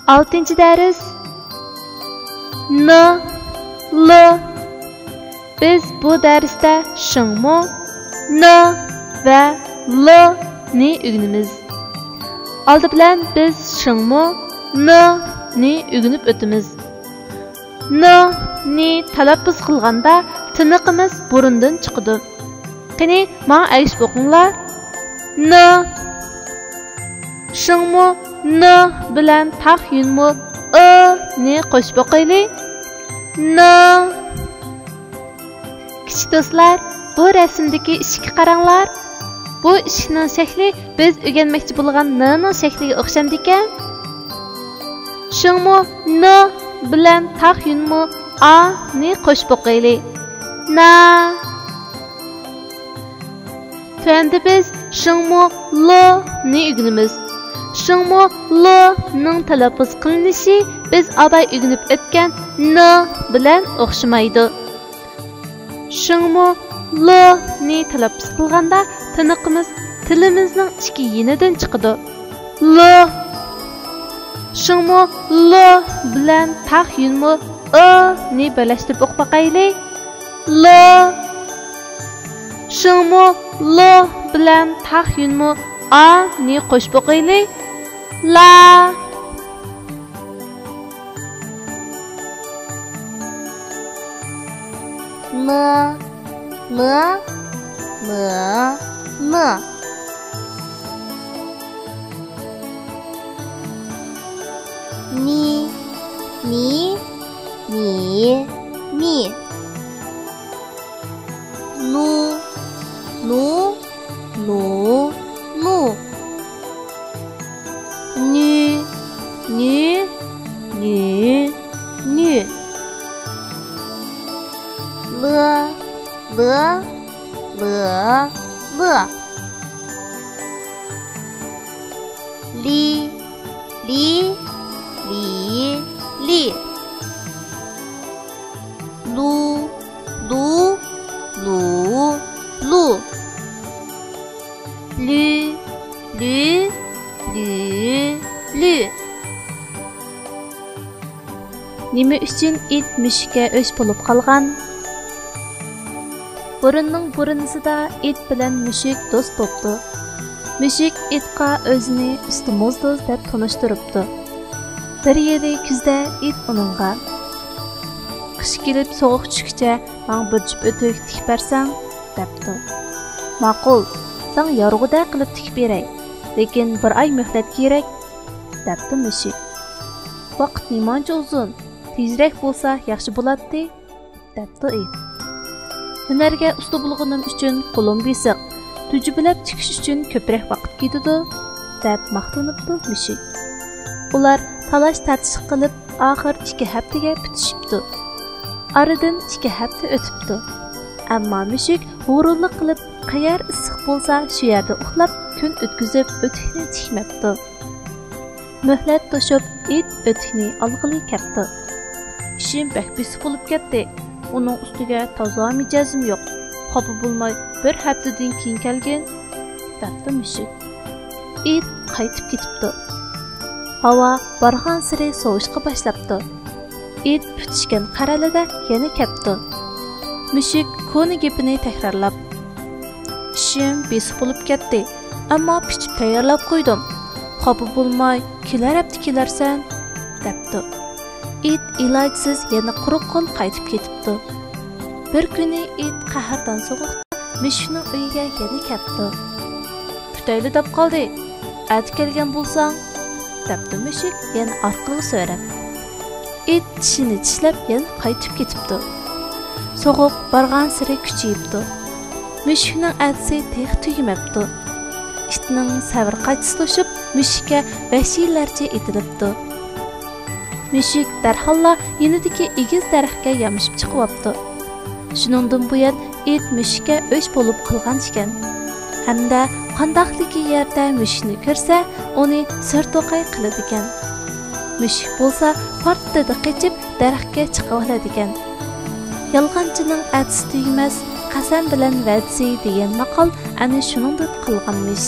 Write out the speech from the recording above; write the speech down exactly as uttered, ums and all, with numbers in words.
ئالتىنچى دەرس. ن، ل. بىز بۇ دەرستە شىڭمۇ ن ۋە ل نى ئۆگىنىمىز. ئالدى بىلەن بىز شىڭمۇ ن نى ئۆگىنىپ ئۆتىمىز. ن نى تەلەپپۇز قىلغاندا تىنىقىمىز بۇرۇندىن چىقىدۇ. قېنى، ماڭا ئەگىشىپ ئوقۇڭلار. ن. شىڭمۇ ن بىلەن تاخ يۈنمۇ ئ نى قوشۇپ ئوقۇيلى. ن. كىچىك دوستلار، بۇ رەسىمدىكى ئىشىككە قاراڭلار. بۇ ئىشىكنىڭ شەكلى بىز ئۆگەنمەكچى بولغان ن نىڭ شەكلىگە ئوخشامدىكەن؟ شىڭمۇ ن بىلەن تاخ يۈنمۇ ئا نى قوشۇپ ئوقۇيلى. نا. تۆۋەندە بىز شىڭمۇ ل نى ئۆگىنىمىز. شىڭمۇ ل نىڭ تەلەپپۇز قىلىنىشى بىز ئاباي ئۆگىنىپ ئۆتكەن ن بىلەن ئوخشىمايدۇ. شىڭمۇ ل نى تەلەپپۇز قىلغاندا تىنىقىمىز تىلىمىزنىڭ ئىككى يېنىدىن چىقىدۇ. ل. شىڭمۇ ل بىلەن تاخ يۈنمۇ ئ نى بىرلەشتۈرۈپ ئوقۇپ باقايلى. ل. شىڭمۇ ل بىلەن تاخ يۈنمۇ ئا نى قوشۇپ ئوقۇيلى. لا. ن، ن، ن، ن. نى، نى، نى، نى. نو، نو، نو، نو. نو، نو، نو، نو. ل، ل، ل، ل. ل، ل، ل، ل. ل، ل، ل، ل. ل، ل، ل، ل. نېمە ئۈچۈن ئىت مۈشۈككە ئۆچ بولۇپ قالغان؟ بۇرۇننىڭ بۇرۇنىسىدا ئىت بىلەن مۈشۈك دوست بوپتۇ. مۈشۈك ئىتقا ئۆزىنى ئۇستا موزدۇز دەپ تونۇشتۇرۇپتۇ. بىر يىلى كۈزدە ئىت ئۇنىڭغا، «قىش كېلىپ سوغۇق چۈشكىچە ماڭا بىر جۈپ ئۆتۈك تىكىپ بەرسەڭ» دەپتۇ. «ماقۇل، ساڭا يارىغۇدەك قىلىپ تىكىپ بېرەي، لېكىن بىر ئاي مۆھلەت كېرەك» دەپتۇ مۈشۈك. «ۋاقىت نېمانچە ئۇزۇن؟ تېزرەك بولسا ياخشى بولاتتى» دەپتۇ ئىت. «ھۈنەرگە ئۇستا بولغىنىم ئۈچۈن قولۇم بېسىق، تۈجۈبىلەپ تىكىش ئۈچۈن كۆپرەك ۋاقىت كېتىدۇ» دەپ ماختىنىپتۇ مۈشۈك. ئۇلار تالاش-تارتىش قىلىپ، ئاخىر ئىككى ھەپتىگە پۈتۈشۈپتۇ. ئارىدىن ئىككى ھەپتە ئۆتۈپتۇ. ئەمما مۈشۈك ھۇرۇنلۇق قىلىپ، قەيەر ئىسسىق بولسا، شۇ يەردە ئۇخلاپ، كۈن ئۆتكۈزۈپ، ئۆتۈكنى تىكمەپتۇ. مۆھلەت توشۇپ، ئىت ئۆتۈكنى ئالغىلى كەپتۇ. «ئىشىم بەك بېسىق بولۇپ كەتتى. ئۇنىڭ ئۈستىگە تازا مىجەزىم يوق. خاپا بولماي، بىر ھەپتىدىن كېيىن كەلگىن» دەپتۇ مۈشۈك. ئىت قايتىپ كېتىپتۇ. ھاۋا بارغانسېرى سوۋۇشقا باشلاپتۇ. ئىت پۈتۈشكەن قەرەلىدە يەنە كەپتۇ. مۈشۈك كونا گېپىنى تەكرارلاپ، «ئىشىم بېسىق بولۇپ كەتتى، ئەمما پىچىپ تەييارلاپ قويدۇم. خاپا بولماي، كېلەر ھەپتە كېلەرسەن» دەپتۇ. ئىت ئىلاجسىز يەنە قۇرۇق قول قايتىپ كېتىپتۇ. بىر كۈنى ئىت قەھرىتان سوغۇقتا مۈشۈكنىڭ ئۆيىگە يەنە كەپتۇ. «پۈتەيلى دەپ قالدى، ئەتە كەلگەن بولساڭ» دەپتۇ مۈشۈك يەنە ئارقىغا سۆرەپ. ئىت چىشىنى چىشلەپ يەنە قايتىپ كېتىپتۇ. سوغۇق بارغانسېرى كۈچىيىپتۇ. مۈشۈكنىڭ ئەتىسى تېخى تۈگىمەپتۇ. ئىتنىڭ سەۋر قاچىسى توشۇپ، مۈشۈككە ۋەھشىيلەرچە ئېتىلىپتۇ. مۈشۈك دەرھاللا يېنىدىكى ئېگىز دەرەخكە يامىشىپ چىقىۋاپتۇ. شۇنىڭدىن بۇيان ئىت مۈشۈككە ئۆچ بولۇپ قالغان ئىكەن. ھەمدە قانداقلىكى يەردە مۈشۈكنى كۆرسە، ئۇنى سىر توقاي قىلىدىكەن. مۈشۈك بولسا پارتتىدە قېچىپ، دەرەخكە چىقىۋالىدىكەن. «يالغانچىنىڭ ئەتىسى تۈگىمەس، قەسەم بىلەن ۋەدىسى» دېگەن ماقال ئەنە شۇنىڭدىن قالغانمىش.